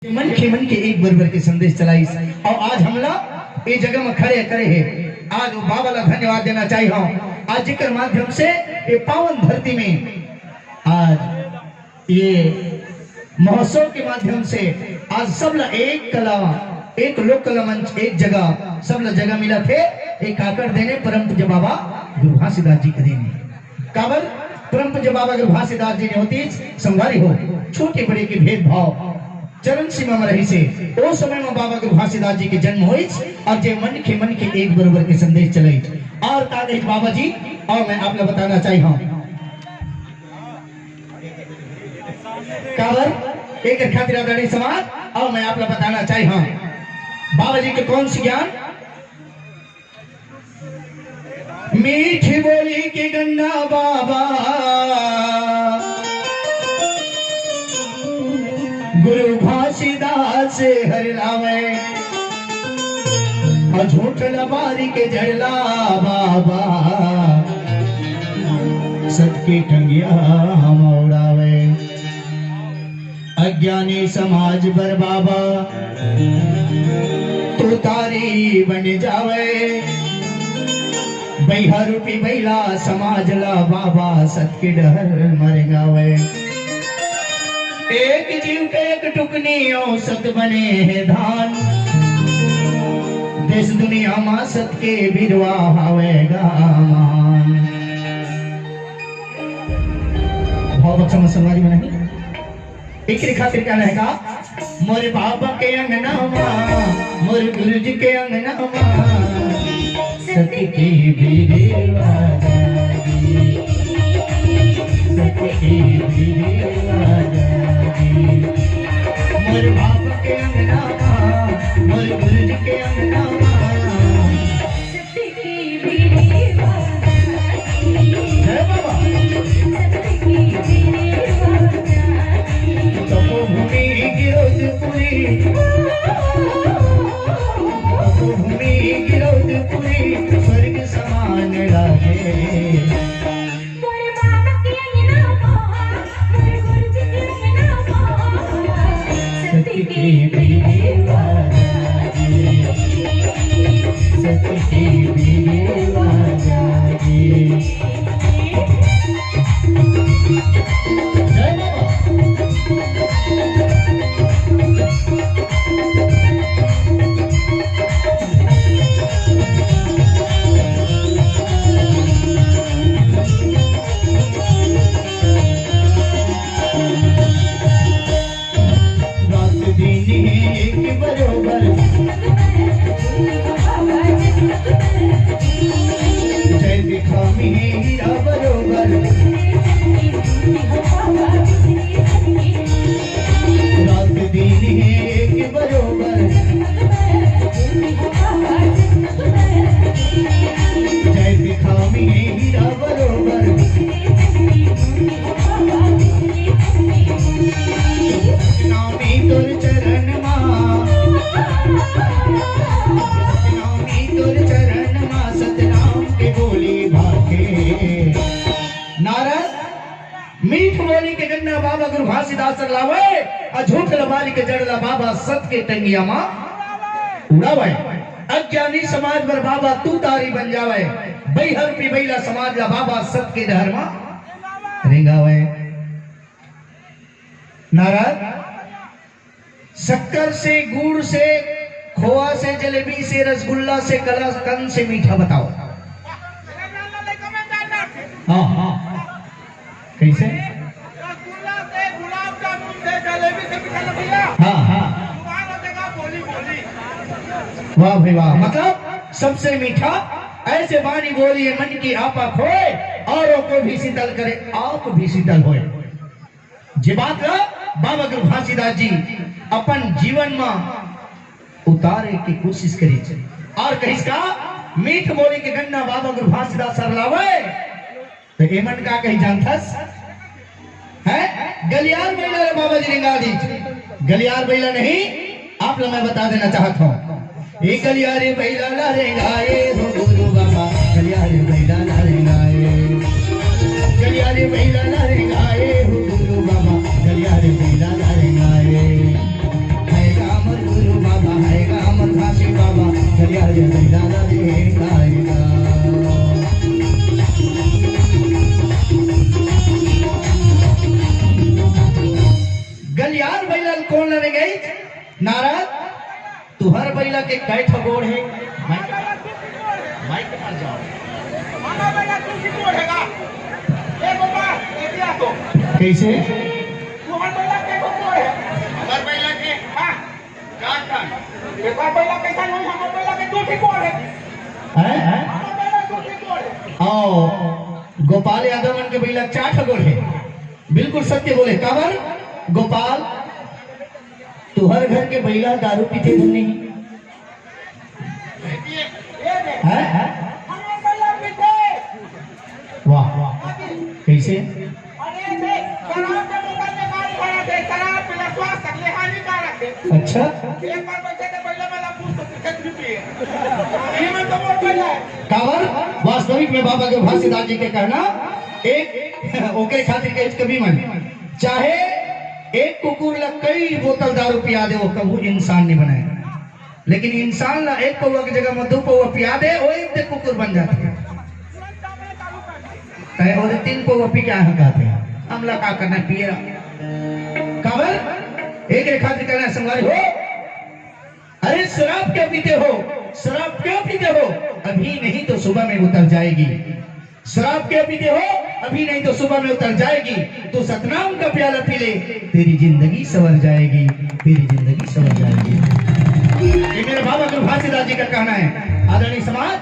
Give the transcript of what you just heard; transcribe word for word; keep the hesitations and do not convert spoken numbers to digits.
मन के मन के एक बरोबर के संदेश चलाइस। अउ आज हमला ए जगह म खड़े करे हे, आज वो बाबा ला धन्यवाद देना चाही हूँ। आज जेकर माध्यम से ये पावन धरती में आज ये महोत्सव के माध्यम से आज सब ला एक कला, एक लोक कला मंच, एक जगह, सब ला जगह मिला थे। एक आकर देने परम पूज्य बाबा गुरु घासीदास जी के देने। काबर परम पूज्य बाबा गुरु घासीदास जी ने होती संगवारी हो, छोटे बड़े के भेदभाव चरण सीमा में रही से, ओ समय में बाबा गुरु घासीदास जी के जन्म होइस और जे मन के मन के एक बरोबर के संदेश चले। और का कहिस बाबा जी, और मैं आप ला बताना चाही हूँ। काबर एक खातिर आदरणीय समाज, और मैं आप ला बताना चाही हूँ बाबा जी के कौन सी ज्ञान। मीठी बोली के गंगा बाबा गुरु घासीदास हर लावे, और झूठ लबारी के जड़ला बाबा सत्य टंगिया हम उड़ावे। अज्ञानी समाज बर बाबा तू तारी बन जावे, बैहा रूपी बैला समाज ला बाबा सत के डहर मर गावे। एक जीव के एक टुकनी औसत बने हे धान, देश दुनिया मा सत के बिरवा हवे गा महान। भाव बच्चा में संगवारी में नहीं। एकरे खातिर कहना है का? मोर बाबा के अंगना मा, मोर गुरुजी के अंगना मा, सत के बिरवा जागी, सत के बिरवा जागी। मोर बाबा के अंगना मा, मोर गुरुजी के अंगना मा, जय बाबा। तपोभूमि गिरौदपुरी, तपोभूमि गिरौदपुरी, स्वर्ग समान लागे। सत के बिरवा जागी, सत के बिरवा जागी। जय बाबा। रात दिन हे एक बरोबर, जय दिखामी हे हीरा बरोबर। रात दिन हे एक बरोबर, जय दिखामी हे हीरा बरोबर। नामी तोर चरण मा, नामी तोर चरण मा, सतनाम के बोली भाखे। नारद मीठ बोली के गंगा बाबा गुरु घासीदास लावे, अउ झूठ लबारी के जड़ला बाबा सत के टंगिया मा उड़ावे। अज्ञानी समाज बर बाबा तू तारी बन जावे, बैहा रूपी बैला समाज ला बाबा सत के डहर मा रेंगावे। नारद, शक्कर से, गुड़ से, खोआ से, जलेबी से, रसगुल्ला से, कलाकंद से मीठा बताओ। हाँ, हाँ। कैसे? रसगुल्ला से, गुलाब जामुन से, जलेबी से मीठा लगेगा। हाँ, हाँ। जुबान हो जाएगा बोली, बोली। वाह भाई वाह, मतलब सबसे मीठा ऐसे बानी बोली है, मन की आपा खोए, औरों को भी शीतल करे, आप भी शीतल होए। जे बात ला बाबा गुरु घासीदास जी अपन जीवन मा उतारे के कोशिश करिस। और कहिस का, मीठ बोली के गंगा बाबा गुरु घासीदास सर लावे, त एमन का कही जानथस? हैं? गलियार बैला ला बाबा जी रेंगा दिस। गलियार बैला नहीं, आप ला मैं बता देना चाहत हूँ। ए गलियार बैला ला रेंगाए हो गुरु बाबा, गलियार बैला ला रेंगाए। गलियार बैला ला रेंगाए हो गुरु बाबा, गलियार बैला ला रेंगाए। गलियार बइला ल कोन लेने गई? नारद, तुहर बइला के कै ठो गोड़ हे? माइक, माइक पर जाओ। कैसे? हमर बइला के, हाँ। चार ठन। एकर बइला कैसन होई? हमर बइला के दू ठे गोड़ हे। हैं? हैं? हमर बइला दू ठे गोड़ हे। आओ, गोपाल यादव मन के बइला चार ठे गोड़ हे। बिल्कुल सत्य बोले। काबर? गोपाल, तुहर घर के बइला दारू पीथे धन नहीं? हैं? हैं? हमर बइला पीथे। वाह, कैसे? अरे देख, शराब के बोतल में गाड़ी भरा दे, शराब पीला स्वास्थ्य के लिए हानिकारक है। अच्छा। एक बार बैठे थे, पहले वाला पूछ तो पीछे भी पिए। ये मैं तो बोल पहले। काबर? वास्तविक में बाबा के घासीदास जी के कहना, एक ओकरे खातिर के कवि मन, चाहे एक कुकुर ला कई बोतल दारू पिया दे, वो कभू इंसान नहीं बने। लेकिन इंसान ला एक पौवा के जगह में दू पौवा पिया दे, वो एक दे कुकुर बन जाथे। तय वो तीन पौवा पी के आए हैं कहथे, हमला का करना है, पिए रहा। काबर? एक एक खातिर कहना है, संगवारी हो, अरे शराब क्यों पीते हो? शराब क्यों पीते हो? अभी नहीं तो सुबह में उतर जाएगी। शराब क्यों पीते हो? अभी नहीं तो सुबह में उतर जाएगी। तू सतनाम का प्याला पी ले, तेरी जिंदगी संवर जाएगी, तेरी जिंदगी संवर जाएगी। ये मेरे बाबा गुरु घासीदास जी का कहना है। आदरणीय समाज,